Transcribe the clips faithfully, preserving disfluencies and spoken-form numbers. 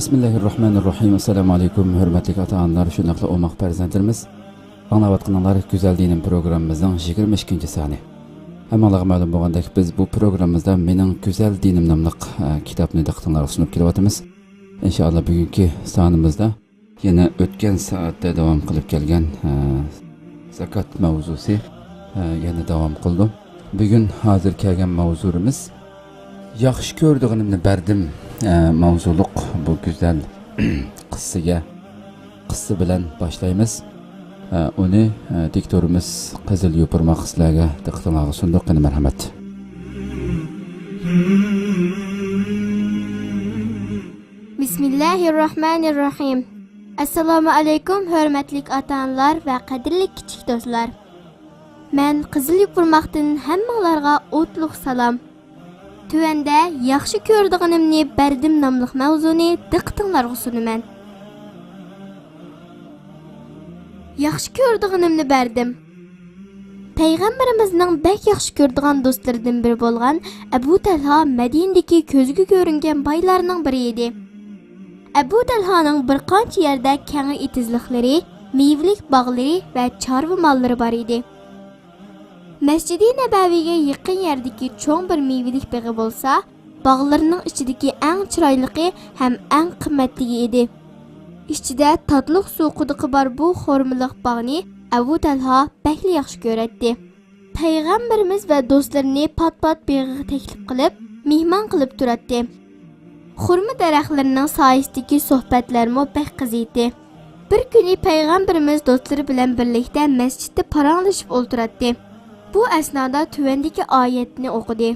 بىسمىللاھىررەھمانىررەھىم. ئەسسالامۇ ئەلەيكۇم، ھۆرمەتلىك ئاتا-ئانىلار، شۇنداقلا ئوماق پەرزەنتلىرىمىز. ئاڭلاۋاتقىنىڭلار گۈزەل دىنىم پروگراممىمىزنىڭ يىگىرمە ئىككىنچى سانى. ھەممىڭلارغا مەلۇم بولغاندەك، بىز بۇ پروگراممىمىزدا مېنىڭ گۈزەل دىنىم ناملىق، ئە، كىتابنى دىققىتىڭلارغا سۇنۇپ كېلىۋاتىمىز. ئىنشائاللا، بۈگۈنكى سانىمىزدا يەنە ئۆتكەن سائەتتە داۋام قىلىپ كەلگەن، ئە، زاكات ماۋزۇسى، ئە، يەنە داۋام قىلىدۇ. بۈگۈن ھازىر كەلگەن ماۋزۇمىز ياخشى كۆرىدىغىنىمنى بەردىم، ئە، ماۋزۇلۇق بۇ گۈزەل قىسسىگە، قىسسە بىلەن باشلايمىز. ئە، ئۇنى، ئە، دىكتورىمىز قىزىل يوپۇرماق سىلەرگە دىققىتىڭلارغا سۇندۇق. قېنى، مەرھەمەت. بىسمىللاھىررەھمانىررەھىم. ئەسسالامۇ ئەلەيكۇم، ھۆرمەتلىك ئاتا-ئانىلار ۋە قەدىرلىك كىچىك دوستلار. مەن قىزىل يوپۇرماقتىن ھەممىڭلارغا ئوتلۇق سالام. تۆۋەندە ياخشى كۆرىدىغىنىمنى بەردىم ناملىق ماۋزۇنى دىققىتىڭلارغا سۇنىمەن. ياخشى كۆرىدىغىنىمنى بەردىم. پەيغەمبىرىمىزنىڭ بەك ياخشى كۆرىدىغان دوستلىرىدىن بىرى بولغان ئەبۇ تەلھا مەدىنىدىكى كۆزگە كۆرۈنگەن بايلارنىڭ بىرى ئىدى. ئەبۇ تەلھانىڭ بىر قانچە يەردە كەڭرى ئېتىزلىقلىرى، مېۋىلىك باغلىرى ۋە چارۋا ماللىرى بار ئىدى. مەسچىدى نەبەۋىگە يېقىن يەردىكى چوڭ بىر مېۋىلىك بېغى بولسا، باغلىرىنىڭ ئىچىدىكى ئەڭ چىرايلىقى ھەم ئەڭ قىممەتلىكى ئىدى. ئىچىدە تاتلىق سۇ قۇدۇقى بار بۇ خورمىلىق باغنى ئەبۇ تەلھا بەكلا ياخشى كۆرەتتى. پەيغەمبىرىمىز ۋە دوستلىرىنى پات-پات بېغىغا تەكلىپ قىلىپ، مېھمان قىلىپ تۇراتتى. خورما دەرەخلىرىنىڭ سايىسىدىكى سۆھبەتلەرمۇ بەك قىزىيتتى. بىر كۈنى پەيغەمبىرىمىز دوستلىرى بىلەن بىرلىكتە مەسچىتتە پاراڭلىشىپ ئولتۇراتتى. بۇ ئەسنادا تۆۋەندىكى ئايەتنى ئوقۇدى.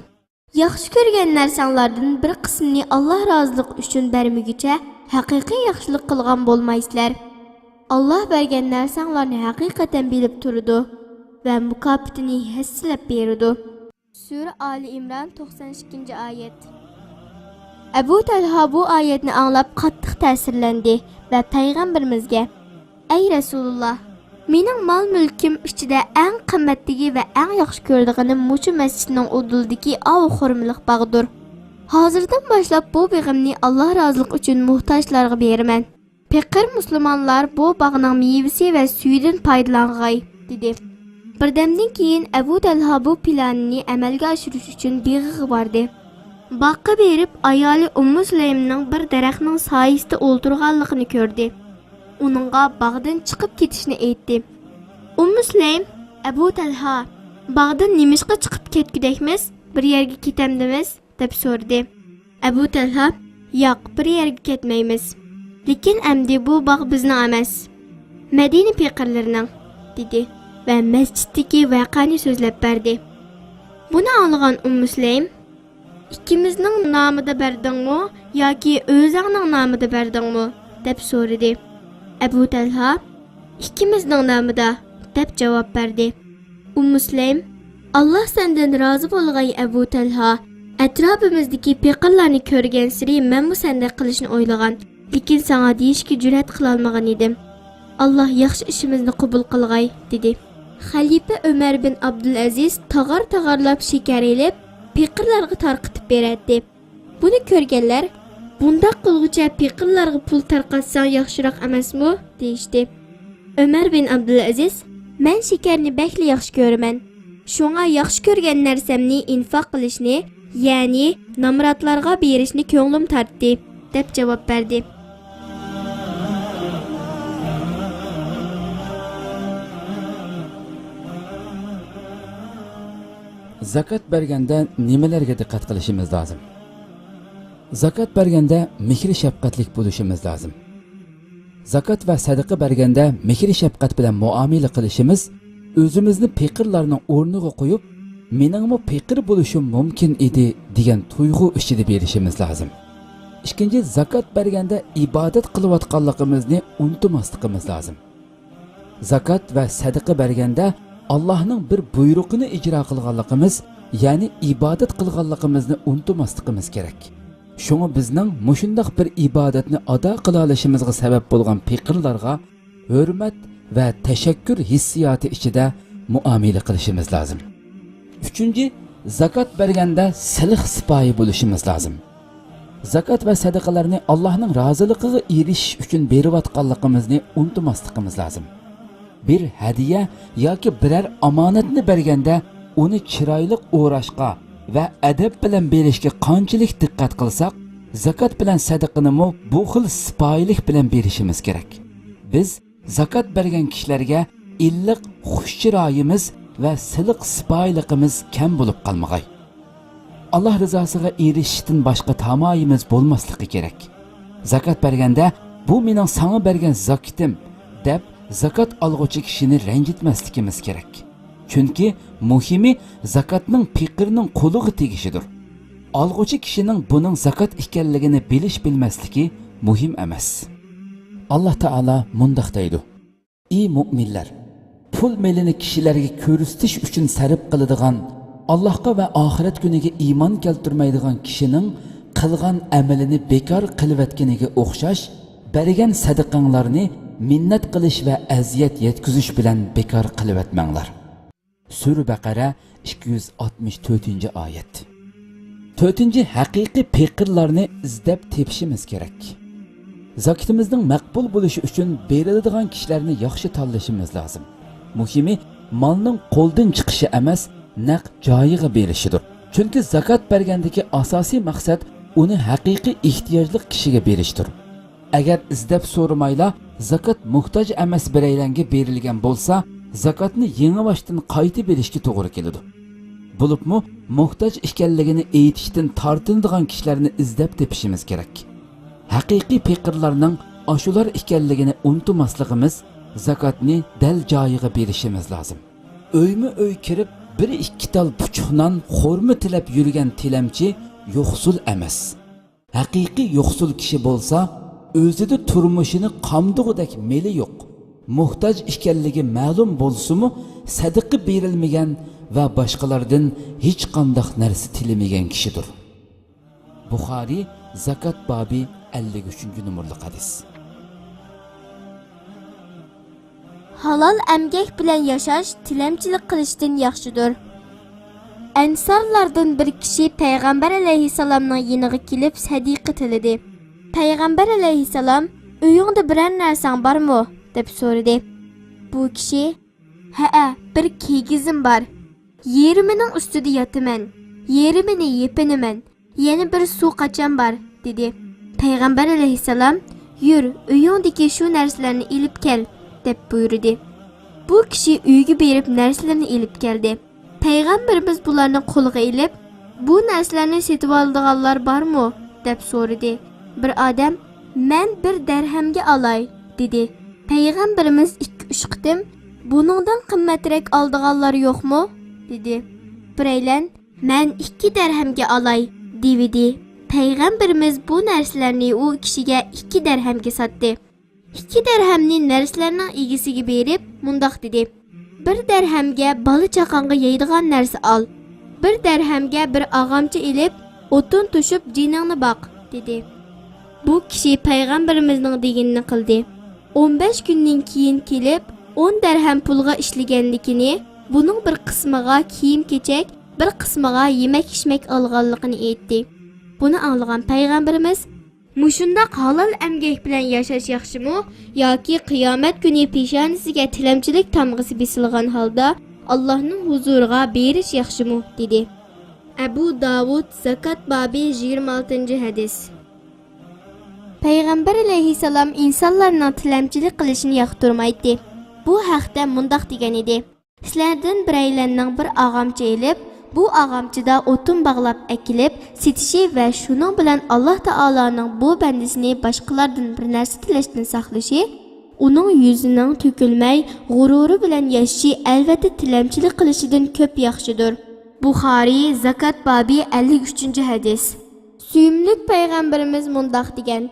ياخشى كۆرگەن نەرسەڭلاردىن بىر قىسمىنى ئاللا رازىلىقى ئۈچۈن بەرمىگۈچە ھەقىقىي ياخشىلىق قىلغان بولمايسىلەر. ئاللا بەرگەن نەرسەڭلارنى ھەقىقەتەن بىلىپ تۇرىدۇ ۋە مۇكاپاتىنى ھەسسىلەپ بېرىدۇ. سۈرە ئالى ئىمران، توقسان ئىككىنچى ئايەت. ئەبۇ تەلھا بۇ ئايەتنى ئاڭلاپ قاتتىق تەسىرلەندى ۋە پەيغەمبىرىمىزگە، ئەي رەسۇلۇللا، مېنىڭ مال-مۈلكۈم ئىچىدە ئەڭ قىممەتلىكى ۋە ئەڭ ياخشى كۆرىدىغىنىم مۇشۇ مەسچىتنىڭ ئۇدۇلىدىكى ئاۋۇ خورمىلىق باغدۇر. ھازىردىن باشلاپ بۇ بېغىمنى ئاللا رازىلىقى ئۈچۈن موھتاجلارغا بېرىمەن. پېقىر مۇسۇلمانلار بۇ باغنىڭ مېۋىسى ۋە سۈيىدىن پايدىلانغاي، دېدى. بىردەمدىن كېيىن ئەبۇ تەلھا بۇ پىلانىنى ئەمەلگە ئاشۇرۇش ئۈچۈن بېغىغا باردى. باغقا بېرىپ، ئايالى ئۇممۇ سۇلەيمنىڭ بىر دەرەخنىڭ سايىسىدا ئولتۇرغانلىقىنى كۆردى. ئۇنىڭغا باغدىن چىقىپ كېتىشنى ئېيتتى. ئۇممۇ سۇلەيم، ئەبۇ تەلھا، باغدىن نېمىشقا چىقىپ كەتكۈدەكمىز؟ بىر يەرگە كېتەمدىمىز؟ دەپ سورىدى. ئەبۇ تەلھا، ياق، بىر يەرگە كەتمەيمىز. لېكىن ئەمدى بۇ باغ بىزنىڭ ئەمەس، مەدىنە پېقىرلىرىنىڭ، دېدى ۋە مەسچىتتىكى ۋەقەنى سۆزلەپ بەردى. بۇنى ئاڭلىغان ئۇممۇ سۇلەيم، ئىككىمىزنىڭ نامىدا بەردىڭمۇ ياكى ئۆزۈڭنىڭ نامىدا بەردىڭمۇ؟ دەپ سورىدى. ئەبۇ تەلھا، ئىككىمىزنىڭ نامىدا، دەپ جاۋاب بەردى. ئۇممۇ سۇلەيم، ئاللا سەندىن رازى بولغاي، ئەبۇ تەلھا. ئەتراپىمىزدىكى پېقىرلارنى كۆرگەنسېرى مەنمۇ سەندەك قىلىشنى ئويلىغان، لېكىن ساڭا دېيىشكە جۈرئەت قىلالمىغان ئىدىم. ئاللا ياخشى ئىشىمىزنى قوبۇل قىلغاي، دېدى. خەلىپە ئۆمەر بىن ئابدۇلئەزىز تاغار-تاغارلاپ شېكەر ئېلىپ، پېقىرلارغا تارقىتىپ بېرەتتى. بۇنى كۆرگەنلەر، بۇنداق قىلغۇچە پېقىرلارغا پۇل تارقاتساڭ ياخشىراق ئەمەسمۇ؟ دېيىشتى. ئۆمەر بىن ئابدۇلئەزىز، مەن شېكەرنى بەكلا ياخشى كۆرىمەن. شۇڭا ياخشى كۆرگەن نەرسەمنى ئىنفاق قىلىشنى، يەنى نامراتلارغا بېرىشنى كۆڭلۈم تارتتى، دەپ جاۋاب بەردى. زاكات بەرگەندە نېمىلەرگە دىققەت قىلىشىمىز لازىم؟ زاكات بەرگەندە مېھرى شەپقەتلىك بولۇشىمىز لازىم. زاكات ۋە سەدىقە بەرگەندە مېھرى شەپقەت بىلەن مۇئامىلە قىلىشىمىز، ئۆزىمىزنى پېقىرلارنىڭ ئورنىغا قويۇپ، مېنىڭمۇ پېقىر بولۇشۇم مۇمكىن ئىدى دېگەن تۇيغۇ ئىچىدە بېرىشىمىز لازىم. ئىككىنچى، زاكات بەرگەندە ئىبادەت قىلىۋاتقانلىقىمىزنى ئۇنتۇماسلىقىمىز لازىم. زاكات ۋە سەدىقە بەرگەندە ئاللاھنىڭ بىر بۇيرۇقىنى ئىجرا قىلغانلىقىمىز، يەنى ئىبادەت قىلغانلىقىمىزنى ئۇنتۇماسلىقىمىز كېرەك. شۇڭا بىزنىڭ مۇشۇنداق بىر ئىبادەتنى ئادا قىلالىشىمىزغا سەۋەب بولغان پېقىرلارغا ھۆرمەت ۋە تەشەككۈر ھېسسىياتى ئىچىدە مۇئامىلە قىلىشىمىز لازىم. ئۈچىنچى، زاكات بەرگەندە سىلىق سىپايى بولۇشىمىز لازىم. زاكات ۋە سەدىقىلەرنى ئاللاھنىڭ رازىلىقىغا ئېرىشىش ئۈچۈن بېرىۋاتقانلىقىمىزنى ئۇنتۇماسلىقىمىز لازىم. بىر ھەدىيە ياكى بىرەر ئامانەتنى بەرگەندە، ئۇنى چىرايلىق ئوراشقا ۋە ئەدەپ بىلەن بېرىشكە قانچىلىك دىققەت قىلساق، زاكات بىلەن سەدىقىنىمۇ بۇ خىل سىپايىلىك بىلەن بېرىشىمىز كېرەك. بىز زاكات بەرگەن كىشىلەرگە ئىللىق خۇش چىرايىمىز ۋە سىلىق سىپايىلىقىمىز كەم بولۇپ قالمىغاي. ئاللاھ رىزاسىغا ئېرىشىشتىن باشقا تامايىمىز بولماسلىقى كېرەك. زاكات بەرگەندە، «بۇ مېنىڭ ساڭا بەرگەن زاكىتىم» دەپ، زاكات ئالغۇچى كىشىنى رەنجىتمەسلىكىمىز كېرەك. چۈنكى مۇھىمى زاكاتنىڭ پېقىرنىڭ قولىغا تېگىشىدۇر. ئالغۇچى كىشىنىڭ بۇنىڭ زاكات ئىكەنلىكىنى بىلىش-بىلمەسلىكى مۇھىم ئەمەس. ئاللاھ تائالا مۇنداق دەيدۇ: ئى مۆمىنلەر! پۇل مېلىنى كىشىلەرگە كۆرسىتىش ئۈچۈن سەرپ قىلىدىغان، ئاللاھقا ۋە ئاخىرەت كۈنىگە ئىمان كەلتۈرمەيدىغان كىشىنىڭ قىلغان ئەمىلىنى بىكار قىلىۋەتكىنىگە ئوخشاش، بەرگەن سەدىقەڭلارنى مىننەت قىلىش ۋە ئەزىيەت يەتكۈزۈش بىلەن بىكار قىلىۋەتمەڭلار. سۈرە بەقەرە، ئىككى يۈز ئاتمىش تۆتىنچى ئايەت. تۆتىنچى، ھەقىقىي پېقىرلارنى ئىزدەپ تېپىشىمىز كېرەك. زاكىتىمىزنىڭ مەقبۇل بولۇشى ئۈچۈن بېرىلىدىغان كىشىلەرنى ياخشى تاللىشىمىز لازىم. مۇھىمى، مالنىڭ قولدىن چىقىشى ئەمەس، نەق جايىغا بېرىشىدۇر. چۈنكى زاكات بەرگەندىكى ئاساسىي مەقسەت ئۇنى ھەقىقىي ئېھتىياجلىق كىشىگە بېرىشتۇر. ئەگەر ئىزدەپ سورىمايلا زاكات موھتاج ئەمەس بىرەيلەنگە بېرىلگەن بولسا، زاكاتنى يېڭىباشتىن قايتا بېرىشكە توغرا كېلىدۇ. بولۇپمۇ موھتاج ئىكەنلىكىنى ئېيتىشتىن تارتىنىدىغان كىشىلەرنى ئىزدەپ تېپىشىمىز كېرەك. ھەقىقىي پېقىرلارنىڭ ئاشۇلار ئىكەنلىكىنى ئۇنتۇماسلىقىمىز، زاكاتنى دەل جايىغا بېرىشىمىز لازىم. ئۆيمۇ ئۆي كىرىپ، بىر ئىككى تال پۇچۇق نان، خورما تىلەپ يۈرگەن تىلەمچى يوقسۇل ئەمەس. ھەقىقىي يوقسۇل كىشى بولسا، ئۆزىدە تۇرمۇشىنى قامدىغۇدەك مېلى يوق، موھتاج ئىكەنلىكى مەلۇم بولسىمۇ، سەدىقە بېرىلمىگەن ۋە باشقىلاردىن ھېچقانداق نەرسە تىلىمىگەن كىشىدۇر. بۇخارىي، زاكات بابى، ئەللىك ئۈچىنچى نومۇرلۇق ھەدىس. ھالال ئەمگەك بىلەن ياشاش تىلەمچىلىك قىلىشتىن ياخشىدۇر. ئەنسارلاردىن بىر كىشى پەيغەمبەر ئەلەيھىسسالامنىڭ يېنىغا كېلىپ سەدىقە تىلىدى. پەيغەمبەر ئەلەيھىسسالام، «ئۆيۈڭدە بىرەر نەرسەڭ بارمۇ؟» دەپ سورىدى. بۇ كىشى، «ھەئە، بىر كىگىزىم بار. يېرىمىنىڭ ئۈستىدە ياتىمەن، يېرىمىنى يېپىنىمەن، يەنە بىر سۇ قاچام بار» دېدى. پەيغەمبەر ئەلەيھىسسالام، «يۈر، ئۆيۈڭدىكى شۇ نەرسىلەرنى ئېلىپ كەل» دەپ بۇيرۇدى. بۇ كىشى ئۆيگە بېرىپ نەرسىلىرىنى ئېلىپ كەلدى. پەيغەمبىرىمىز بۇلارنى قولىغا ئېلىپ، «بۇ نەرسىلەرنى سېتىۋالىدىغانلار بارمۇ؟» دەپ سورىدى. بىر ئادەم، «مەن بىر دەرھەمگە ئالاي» دېدى. پەيغەمبىرىمىز ئىككى-ئۈچ قېتىم، «بۇنىڭدىن قىممەترەك ئالىدىغانلار يوقمۇ؟» دېدى. بىرەيلەن، «مەن ئىككى دەرھەمگە ئالاي» دېۋىدى. پەيغەمبىرىمىز بۇ نەرسىلەرنى ئۇ كىشىگە ئىككى دەرھەمگە ساتتى. ئىككى دەرھەمنى نەرسىلەرنىڭ ئىگىسىگە بېرىپ، مۇنداق دېدى، «بىر دەرھەمگە بالا-چاقاڭغا يەيدىغان نەرسە ئال. بىر دەرھەمگە بىر ئاغامچا ئېلىپ، ئوتۇن توشۇپ جېنىڭنى باق» دېدى. بۇ كىشى پەيغەمبىرىمىزنىڭ دېگىنىنى قىلدى. ئون بەش كۈندىن كېيىن كېلىپ، ئون دەرھەم پۇلغا ئىشلىگەنلىكىنى، بۇنىڭ بىر قىسمىغا كىيىم-كېچەك، بىر قىسمىغا يېمەك-ئىچمەك ئالغانلىقىنى ئېيتتى. بۇنى ئاڭلىغان پەيغەمبىرىمىز، «مۇشۇنداق ھالال ئەمگەك بىلەن ياشاش ياخشىمۇ ياكى قىيامەت كۈنى پېشانىسىگە تىلەمچىلىك تامغىسى بېسىلغان ھالدا ئاللاھنىڭ ھۇزۇرىغا بېرىش ياخشىمۇ؟» دېدى. ئەبۇ داۋۇد، زاكات بابى، يىگىرمە ئالتىنچى ھەدىس. پەيغەمبەر ئەلەيھىسسالام ئىنسانلارنىڭ تىلەمچىلىك قىلىشىنى ياقتۇرمايتتى. بۇ ھەقتە مۇنداق دېگەن ئىدى، سىلەردىن بىرەيلەننىڭ بىر ئاغامچا ئېلىپ، بۇ ئاغامچىدا ئوتۇن باغلاپ ئەكېلىپ سېتىشى ۋە شۇنىڭ بىلەن ئاللاھ تائالانىڭ بۇ بەندىسىنى باشقىلاردىن بىر نەرسە تىلەشتىن ساقلىشى، ئۇنىڭ يۈزىنىڭ تۆكۈلمەي، غۇرۇرى بىلەن ياشىشى ئەلۋەتتە تىلەمچىلىك قىلىشىدىن كۆپ ياخشىدۇر. بۇخارىي، زاكات بابى، ئەللىك ئۈچىنچى ھەدىس. سۆيۈملۈك پەيغەمبىرىمىز مۇنداق دېگەن،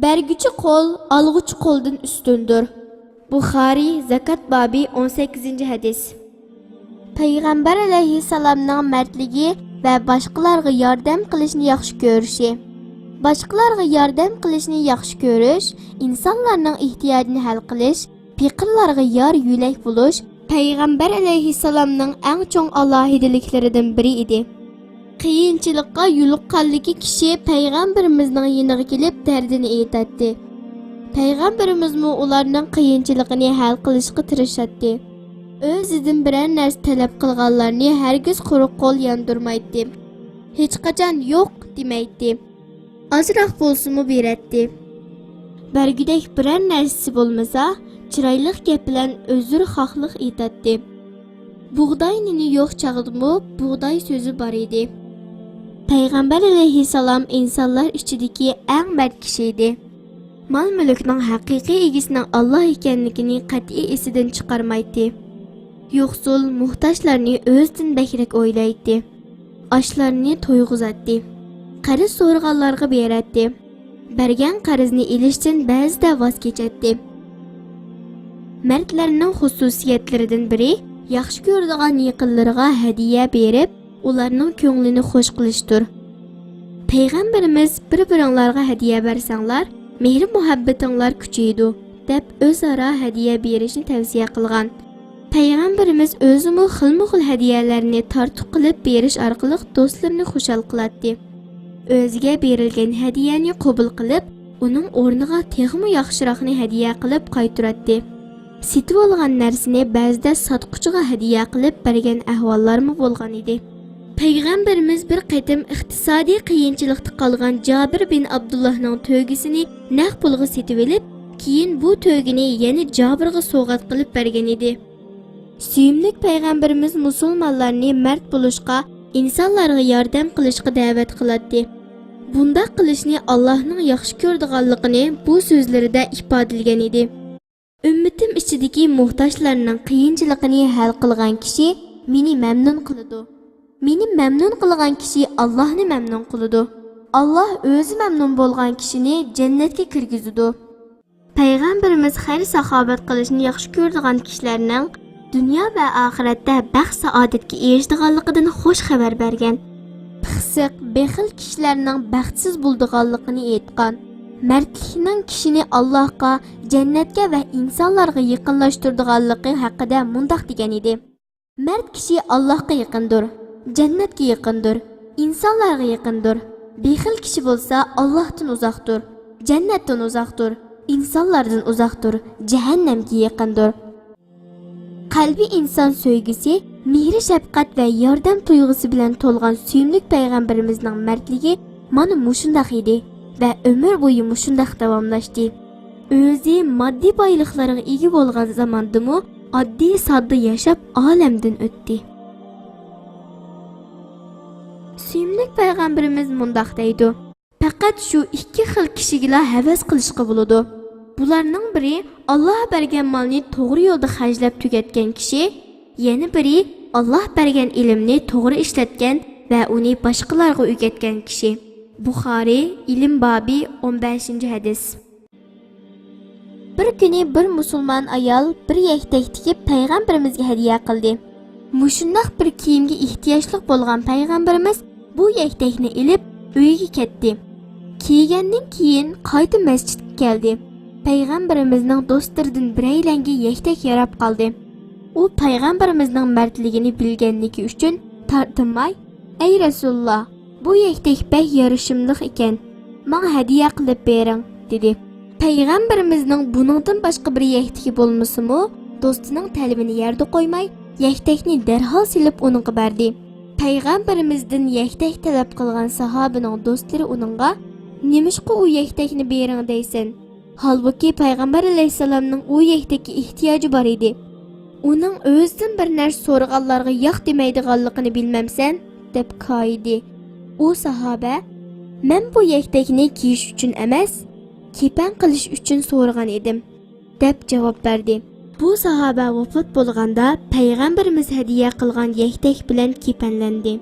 بەرگۈچى قول ئالغۇچى قولدىن ئۈستۈندۇر. بۇخارىي، زاكات بابى، ئون سەككىزىنچى ھەدىس. پەيغەمبەر ئەلەيھىسسالامنىڭ مەردلىكى ۋە باشقىلارغا ياردەم قىلىشنى ياخشى كۆرۈشى. باشقىلارغا ياردەم قىلىشنى ياخشى كۆرۈش، ئىنسانلارنىڭ ئېھتىياجىنى ھەل قىلىش، پېقىرلارغا يار يۆلەك بولۇش پەيغەمبەر ئەلەيھىسسالامنىڭ ئەڭ چوڭ ئالاھىدىلىكلىرىدىن بىرى ئىدى. قىيىنچىلىققا يولۇققانلىكى كىشى پەيغەمبىرىمىزنىڭ يېنىغا كېلىپ دەردىنى ئېيتاتتى. پەيغەمبىرىمىزمۇ ئۇلارنىڭ قىيىنچىلىقىنى ھەل قىلىشقا تىرىشاتتى. ئۆزىدىن بىرەر نەرسە تەلەپ قىلغانلارنى ھەرگىز قۇرۇق قول ياندۇرمايتتى. ھېچقاچان يوق دېمەيتتى. ئازراق بولسىمۇ بېرەتتى. بەرگۈدەك بىرەر نەرسىسى بولمىسا، چىرايلىق گەپ بىلەن ئۆزرىخاھلىق ئېيتاتتى. بۇغداي نېنى يوق چاغدىمۇ بۇغداي سۆزى بار ئىدى. پەيغەمبەر ئەلەيھىسسالام ئىنسانلار ئىچىدىكى ئەڭ مەرد كىشى ئىدى. مال-مۈلۈكنىڭ ھەقىقىي ئىگىسىنىڭ ئاللا ئىكەنلىكىنى قەتئىي ئېسىدىن چىقارمايتتى. يوقسۇل، موھتاجلارنى ئۆزىدىن بەكرەك ئويلايتتى. ئاچلارنى تويغۇزاتتى. قەرز سورىغانلارغا بېرەتتى. بەرگەن قەرزنى ئېلىشتىن بەزىدە ۋاز كېچەتتى. مەردلەرنىڭ خۇسۇسىيەتلىرىدىن بىرى، ياخشى كۆرىدىغان يېقىنلىرىغا ھەدىيە بېرىپ، ئۇلارنىڭ كۆڭلىنى خۇش قىلىشتۇر. پەيغەمبىرىمىز، «بىر-بىرىڭلارغا ھەدىيە بەرسەڭلار، مېھرى-مۇھەببىتىڭلار كۈچىيىدۇ» دەپ، ئۆزئارا ھەدىيە بېرىشنى تەۋسىيە قىلغان. پەيغەمبىرىمىز ئۆزىمۇ خىلمۇ خىل ھەدىيەلەرنى تارتۇق قىلىپ بېرىش ئارقىلىق دوستلىرىنى خۇشال قىلاتتى. ئۆزىگە بېرىلگەن ھەدىيەنى قوبۇل قىلىپ، ئۇنىڭ ئورنىغا تېخىمۇ ياخشىراقنى ھەدىيە قىلىپ قايتۇراتتى. سېتىۋالغان نەرسىنى بەزىدە ساتقۇچىغا ھەدىيە قىلىپ بەرگەن ئەھۋاللارمۇ بولغان ئىدى. پەيغەمبىرىمىز بىر قېتىم ئىقتىسادىي قىيىنچىلىقتا قالغان جابىر بىن ئابدۇللاھنىڭ تۆگىسىنى نەق پۇلغا سېتىۋېلىپ، كېيىن بۇ تۆگىنى يەنە جابىرغا سوۋغات قىلىپ بەرگەن ئىدى. سۆيۈملۈك پەيغەمبىرىمىز مۇسۇلمانلارنى مەرد بولۇشقا، ئىنسانلارغا ياردەم قىلىشقا دەۋەت قىلاتتى. بۇنداق قىلىشنى ئاللاھنىڭ ياخشى كۆرىدىغانلىقىنى بۇ سۆزلىرىدە ئىپادىلىگەن ئىدى. ئۈممىتىم ئىچىدىكى موھتاجلارنىڭ قىيىنچىلىقىنى ھەل قىلغان كىشى مېنى مەمنۇن قىلىدۇ. مېنى مەمنۇن قىلغان كىشى ئاللاھنى مەمنۇن قىلىدۇ. ئاللاھ ئۆزى مەمنۇن بولغان كىشىنى جەننەتكە كىرگۈزىدۇ. پەيغەمبىرىمىز خەير-ساخاۋەت قىلىشنى ياخشى كۆرىدىغان كىشىلەرنىڭ دۇنيا ۋە ئاخىرەتتە بەخت-سائادەتكە ئېرىشىدىغانلىقىدىن خۇش خەۋەر بەرگەن. پىخسىق، بېخىل كىشىلەرنىڭ بەختسىز بولىدىغانلىقىنى ئېيتقان. مەردلىكنىڭ كىشىنى ئاللاھقا، جەننەتكە ۋە ئىنسانلارغا يېقىنلاشتۇرىدىغانلىقى ھەققىدە مۇنداق دېگەن ئىدى: «مەرد كىشى ئاللاھقا يېقىندۇر، جەننەتكە يېقىندۇر، ئىنسانلارغا يېقىندۇر. بېخىل كىشى بولسا ئاللاھتىن ئۇزاقتۇر، جەننەتتىن ئۇزاقتۇر، ئىنسانلاردىن ئۇزاقتۇر، جەھەننەمگە يېقىندۇر.» قەلبى ئىنسان سۆيگۈسى، مېھرى-شەپقەت ۋە ياردەم تۇيغۇسى بىلەن تولغان سۆيۈملۈك پەيغەمبىرىمىزنىڭ مەردلىكى مانا مۇشۇنداق ئىدى ۋە ئۆمۈر بويى مۇشۇنداق داۋاملاشتى. ئۆزى ماددىي بايلىقلارغا ئىگە بولغان زاماندىمۇ ئاددىي-ساددا ياشاپ ئالەمدىن ئۆتتى. سۆيۈملۈك پەيغەمبىرىمىز مۇنداق دەيدۇ: «پەقەت شۇ ئىككى خىل كىشىگىلا ھەۋەس قىلىشقا بولىدۇ. بۇلارنىڭ بىرى ئاللاھ بەرگەن مالنى توغرا يولدا خەجلەپ تۈگەتكەن كىشى، يەنە بىرى ئاللاھ بەرگەن ئىلىمنى توغرا ئىشلەتكەن ۋە ئۇنى باشقىلارغا ئۆگەتكەن كىشى.» بۇخارىي، ئىلىم بابى، ئون بەشىنچى ھەدىس. بىر كۈنى بىر مۇسۇلمان ئايال بىر يەكتەك تىكىپ پەيغەمبىرىمىزگە ھەدىيە قىلدى. مۇشۇنداق بىر كىيىمگە ئېھتىياجلىق بولغان پەيغەمبىرىمىز بۇ يەكتەكنى ئېلىپ ئۆيىگە كەتتى. كىيگەندىن كېيىن قايتا مەسچىتكە كەلدى. پەيغەمبىرىمىزنىڭ دوستلىرىدىن بىرەيلەنگە يەكتەك ياراپ قالدى. ئۇ پەيغەمبىرىمىزنىڭ مەردلىكىنى بىلگەنلىكى ئۈچۈن تارتىنماي، «ئەي رەسۇلۇللا، بۇ يەكتەك بەك يارىشىملىق ئىكەن، ماڭا ھەدىيە قىلىپ بېرىڭ» دېدى. پەيغەمبىرىمىزنىڭ بۇنىڭدىن باشقا بىر يەكتىكى بولمىسىمۇ، دوستىنىڭ تەلىپىنى يەردە قويماي، يەكتەكنى دەرھال سېلىپ ئۇنىڭغا بەردى. پەيغەمبىرىمىزدىن يەكتەك تەلەپ قىلغان ساھابىنىڭ دوستلىرى ئۇنىڭغا، «نېمىشقا ئۇ يەكتەكنى بېرىڭ دەيسەن؟ ھالبۇكى، پەيغەمبەر ئەلەيھىسسالامنىڭ ئۇ يەكتەككە ئېھتىياجى بار ئىدى. ئۇنىڭ ئۆزىدىن بىر نەرسە سورىغانلارغا ياق دېمەيدىغانلىقىنى بىلمەمسەن؟» دەپ كايىدى. ئۇ ساھابە، «مەن بۇ يەكتەكنى كىيىش ئۈچۈن ئەمەس، كېپەن قىلىش ئۈچۈن سورىغان ئىدىم» دەپ جاۋاب بەردى. بۇ ساھابە ۋاپات بولغاندا، پەيغەمبىرىمىز ھەدىيە قىلغان يەكتەك بىلەن كېپەنلەندى.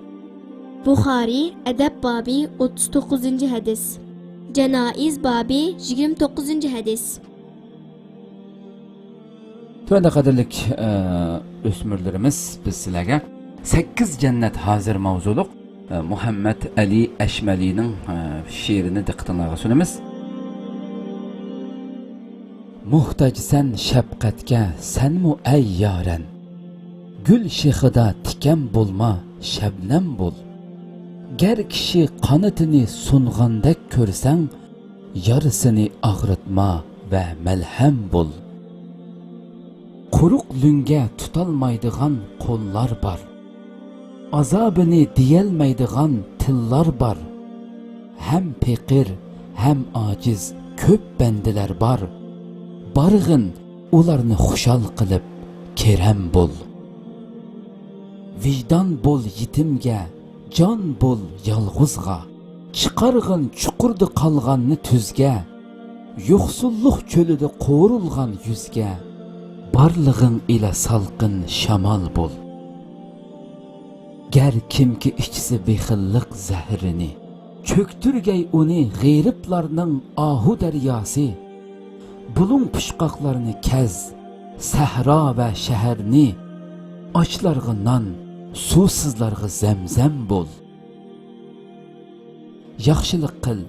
بۇخارىي، ئەدەب بابى، ئوتتۇز توققۇزىنچى ھەدىس. جانائىز بابى، يىگىرمە توققۇزىنچى ھەدىس. تۆۋەندە قەدىرلىك، ئە، ئۆسمۈرلىرىمىز، بىز سىلەرگە سەككىز جەننەت ھازىر ماۋزۇلۇق، ئە، مۇھەممەد ئەلى ئەشمەلىنىڭ، ئە، شېئىرىنى دىققىتىڭلارغا سۇنىمىز. موھتاجسەن شەپقەتكە سەنمۇ ئەي يارەن، گۈل شېخىدا تىكەن بولما، شەبنەم بول. گەر كىشى قانىتىنى سۇنغاندەك كۆرسەڭ، يارىسىنى ئاغرىتما ۋە مەلھەم بول. قۇرۇق لۆڭگە تۇتالمايدىغان قوللار بار. ئازابىنى دېيەلمەيدىغان تىللار بار. ھەم پېقىر، ھەم ئاجىز كۆپ بەندىلەر بار. بارغىن، ئۇلارنى خۇشال قىلىپ، كېرەم بول. ۋىجدان بول يېتىمگە، جان بول يالغۇزغا. چىقارغىن چۇقۇردا قالغاننى تۈزگە، يوقسۇللۇق چۆلىدە قورۇلغان يۈزگە، بارلىقىڭ ئىلە سالقىن شامال بول. گەر كىمكى ئىچسە بېخىللىق زەھىرىنى، چۆكتۈرگەي ئۇنى غېرىبلارنىڭ ئاھۇ دەرياسى. بۇلۇڭ پۇچقاقلارنى كەز، سەھرا ۋە شەھەرنى، ئاچلارغا نان، سۇسىزلارغا زەمزەم بول. ياخشىلىق قىل،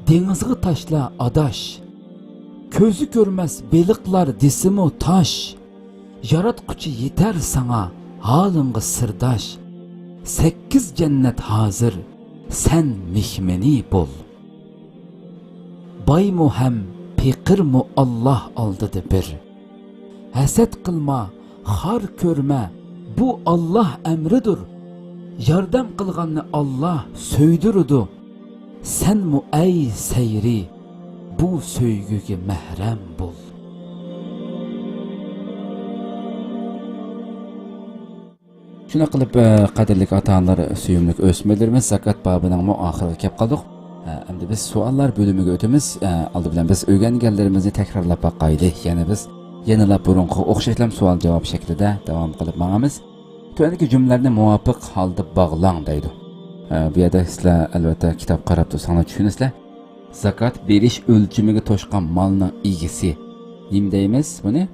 دېڭىزغا تاشلا ئاداش. كۆزى كۆرمەس بېلىقلار دېسىمۇ تاش. ياراتقۇچى يېتەر ساڭا، ھالىڭغا سىرداش. سەككىز جەننەت ھازىر، سەن مېھمىنى بول. بايمۇ ھەم پېقىرمۇ ئاللاھ ئالدىدا بىر. ھەسەت قىلما، خار كۆرمە، بۇ ئاللاھ ئەمرىدۇر. ياردەم قىلغاننى ئاللاھ سۆيدۈرىدۇ. سەنمۇ ئەي سەيرى، بۇ سۆيگۈگە مەھرەم بول. شۇنداق قىلىپ، ئە، قەدىرلىك ئاتا-ئانىلار، سۆيۈملۈك ئۆسمۈرلىرىمىز، زاكات بابىنىڭمۇ ئاخىرىغا كەپ قالدۇق. ئە، ئەمدى بىز سوئاللار بۆلۈمىگە ئۆتىمىز. ئە، ئالدى بىلەن بىز ئۆگەنگەنلىرىمىزنى تەكرارلاپ باقايلى. يەنە بىز يەنىلا بۇرۇنقىغا ئوخشاشلا سوئال-جاۋاب شەكلىدە داۋام قىلىپ ماڭىمىز. تۆۋەندىكى جۈملىلەرنى مۇۋاپىق ھالدا باغلاڭ دەيدۇ. ئە، بۇ يەردە سىلەر ئەلۋەتتە كىتاب قاراپ تۇرساڭلار چۈشىنىسىلەر. زاكات بېرىش ئۆلچىمىگە توشقان مالنىڭ ئىگىسى. نېمە دەيمىز بۇنى؟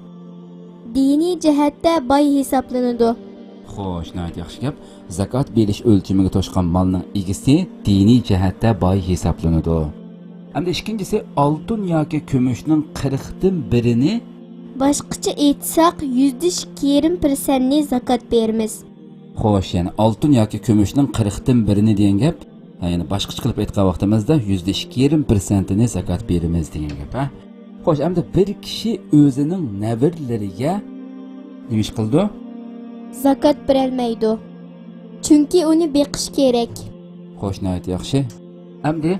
دىنىي جەھەتتە باي ھېسابلىنىدۇ. خوش، ناھايىتى ياخشى گەپ. زاكات بېرىش ئۆلچىمىگە توشقان مالنىڭ ئىگىسى دىنىي جەھەتتە باي ھېسابلىنىدۇ. ئەمدى ئىككىنچىسى، ئالتۇن ياكى كۈمۈشنىڭ قىرىقتىن بىرىنى. باشقىچە ئېيتساق، يۈزدە ئىككى يېرىم پىرسەنتنى زاكات بېرىمىز. خوش، يەنى ئالتۇن ياكى كۈمۈشنىڭ قىرىقتىن بىرىنى دېگەن گەپ. ھە، يەنى باشقىچە قىلىپ ئېيتقان ۋاقتىمىزدا يۈزدە ئىككى يېرىم پىرسەنتىنى زاكات بېرىمىز دېگەن گەپ، ھە. خوش، ئەمدى بىر كىشى ئۆزىنىڭ نەۋرىلىرىگە نېمە ئىش قىلىدۇ؟ زاكات بېرەلمەيدۇ. چۈنكى ئۇنى بېقىش كېرەك. خوش، ناھايىتى ياخشى. ئەمدى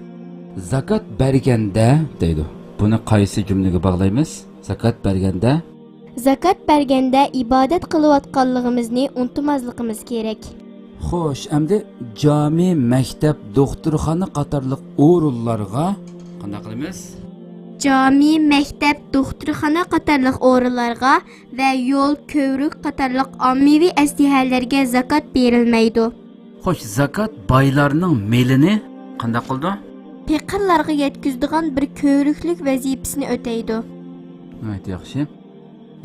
زاكات بەرگەندە دەيدۇ. بۇنى قايسى جۈملىگە باغلايمىز؟ زاكات بەرگەندە. زاكات بەرگەندە ئىبادەت قىلىۋاتقانلىقىمىزنى ئۇنتۇماسلىقىمىز كېرەك. خوش، ئەمدى جامى، مەكتەپ، دوختۇرخانا قاتارلىق ئورۇنلارغا قانداق قىلىمىز؟ جامى، مەكتەپ، دوختۇرخانا قاتارلىق ئورۇنلارغا ۋە يول، كۆۋرۈك قاتارلىق ئاممىۋى ئەسلىھەلەرگە زاكات بېرىلمەيدۇ. خوش، زاكات بايلارنىڭ مېلىنى قانداق قىلىدۇ؟ پېقىرلارغا يەتكۈزىدىغان بىر كۆۋرۈكلۈك ۋەزىپىسىنى ئۆتەيدۇ. ناھايىتى ياخشى.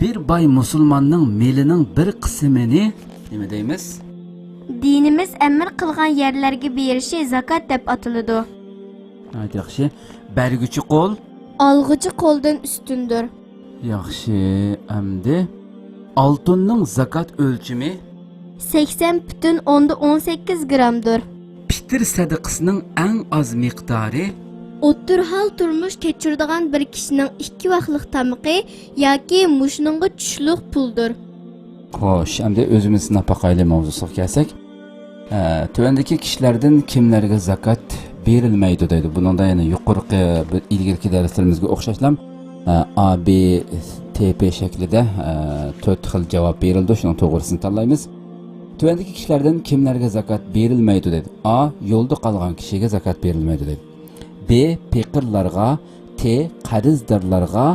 بىر باي مۇسۇلماننىڭ مېلىنىڭ بىر قىسمىنى نېمە دەيمىز؟ دىنىمىز ئەمىر قىلغان يەرلەرگە بېرىشى زاكات دەپ ئاتىلىدۇ. ناھايىتى ياخشى. بەرگۈچى قول؟ ئالغۇچى قولدىن ئۈستۈندۇر. ياخشى، ئەمدى ئالتۇننىڭ زاكات ئۆلچىمى؟ سەكسەن پۈتۈن ئوندىن ئون سەككىز گرامدۇر. پىتىر سەدىقىسىنىڭ ئەڭ ئاز مىقدارى؟ ئوتتۇرا ھال تۇرمۇش كەچۈرىدىغان بىر كىشىنىڭ ئىككى ۋاقلىق تامىقى ياكى مۇشۇنىڭغا چۈشلۈك پۇلدۇر. خوش، ئەمدى ئۆزىمىز سىناپ باقايلى ماۋزۇسىغا كەلسەك. ئە، تۆۋەندىكى كىشىلەردىن كىملەرگە زاكات بېرىلمەيدۇ دەيدۇ. بۇنىڭدا يەنە يۇقىرىقى بىر ئىلگىرىكى دەرسلىرىمىزگە ئوخشاشلا، ئە، ئا، بى، تې، پې شەكلىدە، ئە، تۆت خىل جاۋاب بېرىلىدۇ. شۇنىڭ توغرىسىنى تاللايمىز. تۆۋەندىكى كىشىلەردىن كىملەرگە زاكات بېرىلمەيدۇ دەيدۇ. ئا، يولدا قالغان كىشىگە زاكات بېرىلمەيدۇ دەيدۇ. بې، پېقىرلارغا، تې، قەرزدارلارغا،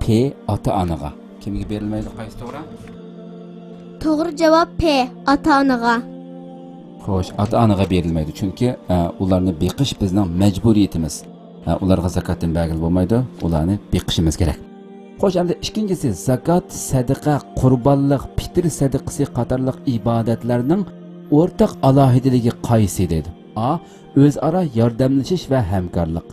پې، ئاتا-ئانىغا. كىمگە بېرىلمەيدۇ؟ قايسى توغرا؟ توغرا جاۋاب پې، ئاتا-ئانىغا. خوش، ئاتا-ئانىغا بېرىلمەيدۇ، چۈنكى، ئە، ئۇلارنى بېقىش بىزنىڭ مەجبۇرىيىتىمىز. ئە، ئۇلارغا زاكاتتىن بەرگىلى بولمايدۇ، ئۇلارنى بېقىشىمىز كېرەك. خوش، ئەمدى ئىككىنچىسى، زاكات، سەدىقە، قۇربانلىق، پىتىر سەدىقىسى قاتارلىق ئىبادەتلەرنىڭ ئورتاق ئالاھىدىلىكى قايسى دەيدۇ؟ ئا، ئۆزئارا ياردەملىشىش ۋە ھەمكارلىق.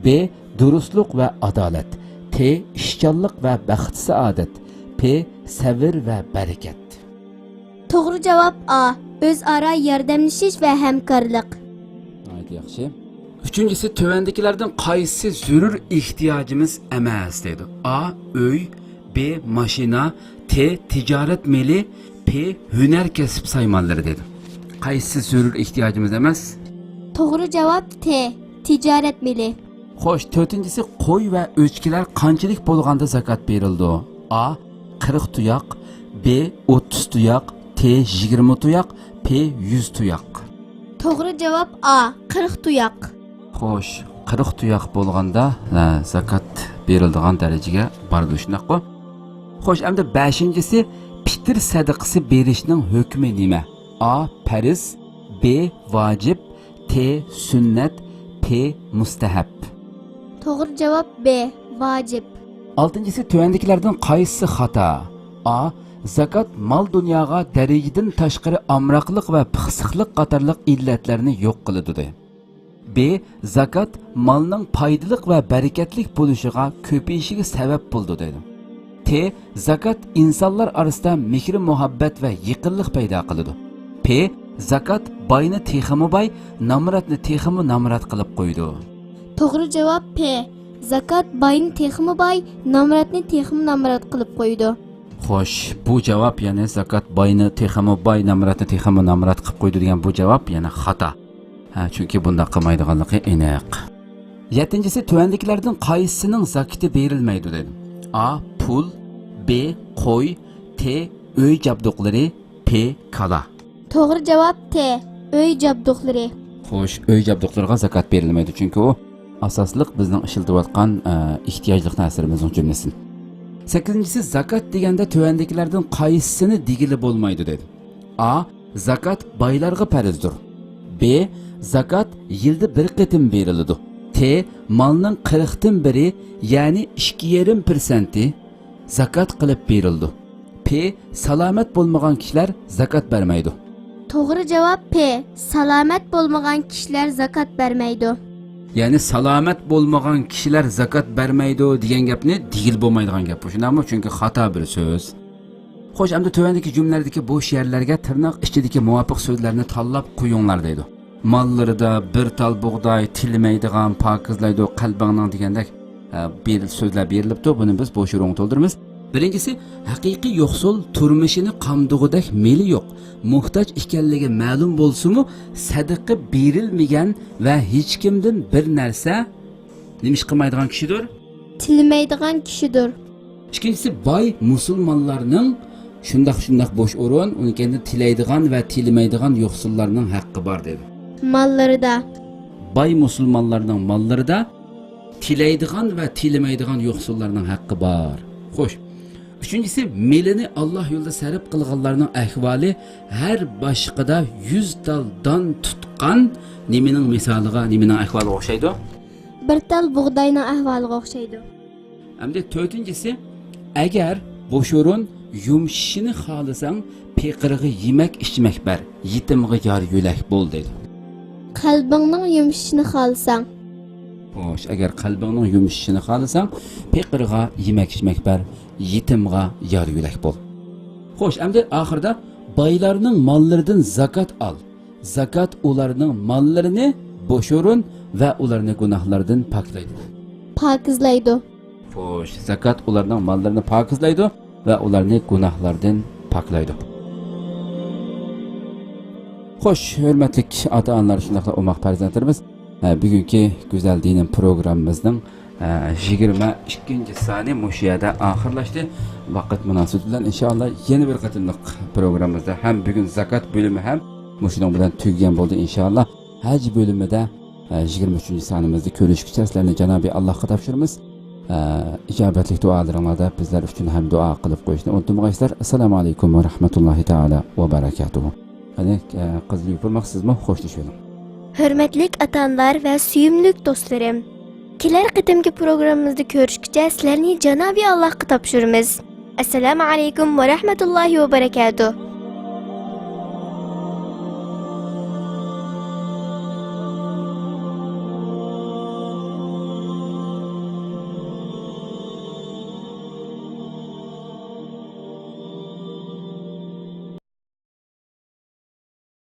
بې، دۇرۇسلۇق ۋە ئادالەت. تې، ئىشچانلىق ۋە بەخت-سائادەت. پې، سەۋر ۋە بەرىكەت. توغرا جاۋاب ئا، ئۆزئارا ياردەملىشىش ۋە ھەمكارلىق. ياخشى. ئۈچىنچىسى، تۆۋەندىكىلەردىن قايسىسى زۆرۈر ئېھتىياجىمىز ئەمەس دەيدۇ. ئا، ئۆي، بې، ماشىنا، تې، تىجارەت مېلى، پې، ھۈنەر كەسىپ سايمانلىرى دەيدۇ. قايسىسى زۆرۈر ئېھتىياجىمىز ئەمەس؟ توغرا جاۋاب تې، تىجارەت مېلى. خوش، تۆتىنچىسى، قوي ۋە ئۆچكىلەر قانچىلىك بولغاندا زاكات بېرىلىدۇ؟ ئا، قىرىق تۇياق، بې، ئوتتۇز تۇياق، تې، يىگىرمە تۇياق، پې، يۈز تۇياق. توغرا جاۋاب ئا، قىرىق تۇياق. خوش، قىرىق تۇياق بولغاندا، ھە، زاكات بېرىلىدىغان دەرىجىگە بارىدۇ، شۇنداققۇ؟ خوش، ئەمدى بەشىنچىسى، پىتىر سەدىقىسى بېرىشنىڭ ھۆكمى نېمە؟ ئا، پەرز، بې، ۋاجىپ، تې، سۈننەت، پې، مۇستەھەب. توغرا جاۋاب بې، ۋاجىپ. ئالتىنچىسى، تۆۋەندىكىلەردىن قايسىسى خاتا؟ ئا، زاكات مال-دۇنياغا دەرىجىدىن تاشقىرى ئامراقلىق ۋە پىخسىقلىق قاتارلىق ئىللەتلەرنى يوق قىلىدۇ، دەيدۇ. بې، زاكات مالنىڭ پايدىلىق ۋە بەرىكەتلىك بولۇشىغا، كۆپىيىشىگە سەۋەب بولىدۇ، دەيدۇ. تې، زاكات ئىنسانلار ئارىسىدا مېھرى-مۇھەببەت ۋە يېقىنلىق پەيدا قىلىدۇ. پې، زاكات باينى تېخىمۇ باي، نامراتنى تېخىمۇ نامرات قىلىپ قويىدۇ. توغرا جاۋاب پې، زاكات باينى تېخىمۇ باي، نامراتنى تېخىمۇ نامرات قىلىپ قويىدۇ. خوش، بۇ جاۋاب، يەنى زاكات باينى تېخىمۇ باي، نامراتنى تېخىمۇ نامرات قىلىپ قويىدۇ دېگەن بۇ جاۋاب يەنە خاتا. ھە، چۈنكى بۇنداق قىلمايدىغانلىقى ئېنىق. يەتتىنچىسى، تۆۋەندىكىلەردىن قايسىسىنىڭ زاكىتى بېرىلمەيدۇ دەيدۇ. ئا، پۇل، بې، قوي، تې، ئۆي جابدۇقلىرى، پې، كالا. توغرا جاۋاب تې، ئۆي جابدۇقلىرى. خوش، ئۆي جابدۇقلىرىغا زاكات بېرىلمەيدۇ، چۈنكى ئۇ ئاساسلىق بىزنىڭ ئىشلىتىۋاتقان، ئە، ئېھتىياجلىق نەرسىلىرىمىزنىڭ جۈملىسىدىن. سەككىزىنچىسى، زاكات دېگەندە تۆۋەندىكىلەردىن قايسىسىنى دېگىلى بولمايدۇ دەيدۇ. ئا، زاكات بايلارغا پەرزدۇر. بې، زاكات يىلدا بىر قېتىم بېرىلىدۇ. تې، مالنىڭ قىرىقتىن بىرى، يەنى ئىككى يېرىم پىرسەنتى زاكات قىلىپ بېرىلىدۇ. پې، سالامەت بولمىغان كىشىلەر زاكات بەرمەيدۇ. توغرا جاۋاب پې، سالامەت بولمىغان كىشىلەر زاكات بەرمەيدۇ. يەنى سالامەت بولمىغان كىشىلەر زاكات بەرمەيدۇ دېگەن گەپنى دېگىلى بولمايدىغان گەپ بۇ، شۇنداقمۇ؟ چۈنكى خاتا بىر سۆز. خوش، ئەمدى تۆۋەندىكى جۈملىلەردىكى بوش يەرلەرگە تىرناق ئىچىدىكى مۇۋاپىق سۆزلەرنى تاللاپ قويۇڭلار دەيدۇ. ماللىرىدا بىر تال بۇغداي، تىلىمەيدىغان، پاكىزلايدۇ، قەلبىڭنىڭ دېگەندەك، ئە، بېرىل-، سۆزلەر بېرىلىپتۇ. بۇنى بىز بوش ئورۇنغا تولدۇرىمىز. بىرىنچىسى، ھەقىقىي يوقسۇل تۇرمۇشىنى قامدىغۇدەك مېلى يوق، موھتاج ئىكەنلىكى مەلۇم بولسىمۇ، سەدىقە بېرىلمىگەن ۋە ھېچكىمدىن بىر نەرسە نېمە ئىش قىلمايدىغان كىشىدۇر؟ تىلىمەيدىغان كىشىدۇر. ئىككىنچىسى، باي مۇسۇلمانلارنىڭ، شۇنداق، شۇنداق بوش ئورۇن، ئۇنىڭ كەينىدە تىلەيدىغان ۋە تىلىمەيدىغان يوقسۇللارنىڭ ھەققى بار دەيدۇ. ماللىرىدا. باي مۇسۇلمانلارنىڭ ماللىرىدا تىلەيدىغان ۋە تىلىمەيدىغان يوقسۇللارنىڭ ھەققى بار. خوش. ئۈچىنچىسى، مېلىنى ئاللا يولىدا سەرپ قىلغانلارنىڭ ئەھۋالى ھەر باشقىدا يۈز تال دان تۇتقان نېمىنىڭ مىسالىغا، نېمىنىڭ ئەھۋالىغا ئوخشايدۇ؟ بىر تال بۇغداينىڭ ئەھۋالىغا ئوخشايدۇ. ئەمدى تۆتىنچىسى، ئەگەر بوش ئورۇن يۇمشىشىنى خالىساڭ، پېقىرغا يېمەك-ئىچمەك بەر، يېتىمغا يار-يۆلەك بول دەيدۇ. قەلبىڭنىڭ يۇمشىشىنى خالىساڭ. خوش، ئەگەر قەلبىڭنىڭ يۇمشىشىشىنى خالىساڭ، پېقىرغا يېمەك-ئىچمەك بەر، يېتىمغا يار-يۆلەك بول. خوش، ئەمدى ئاخىرىدا بايلارنىڭ ماللىرىدىن زاكات ئال. زاكات ئۇلارنىڭ ماللىرىنى بوش ئورۇن ۋە ئۇلارنى گۇناھلاردىن پاكلايدۇ. پاكىزلايدۇ. خوش، زاكات ئۇلارنىڭ ماللىرىنى پاكىزلايدۇ ۋە ئۇلارنى گۇناھلاردىن پاكلايدۇ. خوش، ھۆرمەتلىك ئاتا-ئانىلار، شۇنداقلا ئوماق پەرزەنتلىرىمىز، ھە، بۈگۈنكى گۈزەل دىنىم پروگراممىمىزنىڭ، ھە، يىگىرمە ئىككىنچى سانى مۇشۇ يەردە ئاخىرلاشتى. ۋاقىت مۇناسىۋىتى بىلەن ئىنشائاللا يەنە بىر قېتىملىق پروگراممىمىزدا ھەم بۈگۈن زاكات بۆلۈمى ھەم مۇشۇنىڭ بىلەن تۈگىگەن بولدى ئىنشائاللا. ھەج بۆلۈمىدە، ئە، يىگىرمە ئۈچىنچى سانىمىزدا كۆرۈشكىچە سىلەرنى جانابى ئاللاھقا تاپشۇرىمىز. ئە، ئىجابەتلىك دۇئالىرىڭلاردا بىزلەر ئۈچۈن ھەم دۇئا قىلىپ قويۇشنى ئۇنتۇمىغايسىلەر. ئەسسالامۇ ئەلەيكۇم ۋە رەھمەتۇللاھى تائالا ۋە بەرەكاتۇھۇ. قېنى، ئە، قىزىل يوپۇرماق، سىزمۇ خوشلىشىۋېلىڭ. ھۆرمەتلىك ئاتا-ئانىلار ۋە سۆيۈملۈك دوستلىرىم، كېلەر قېتىمكى پروگراممىمىزدا كۆرۈشكىچە سىلەرنى جانابى ئاللاھقا تاپشۇرىمىز. ئەسسالامۇ ئەلەيكۇم ۋە رەھمەتۇللاھى ۋە بەرەكاتۇھ.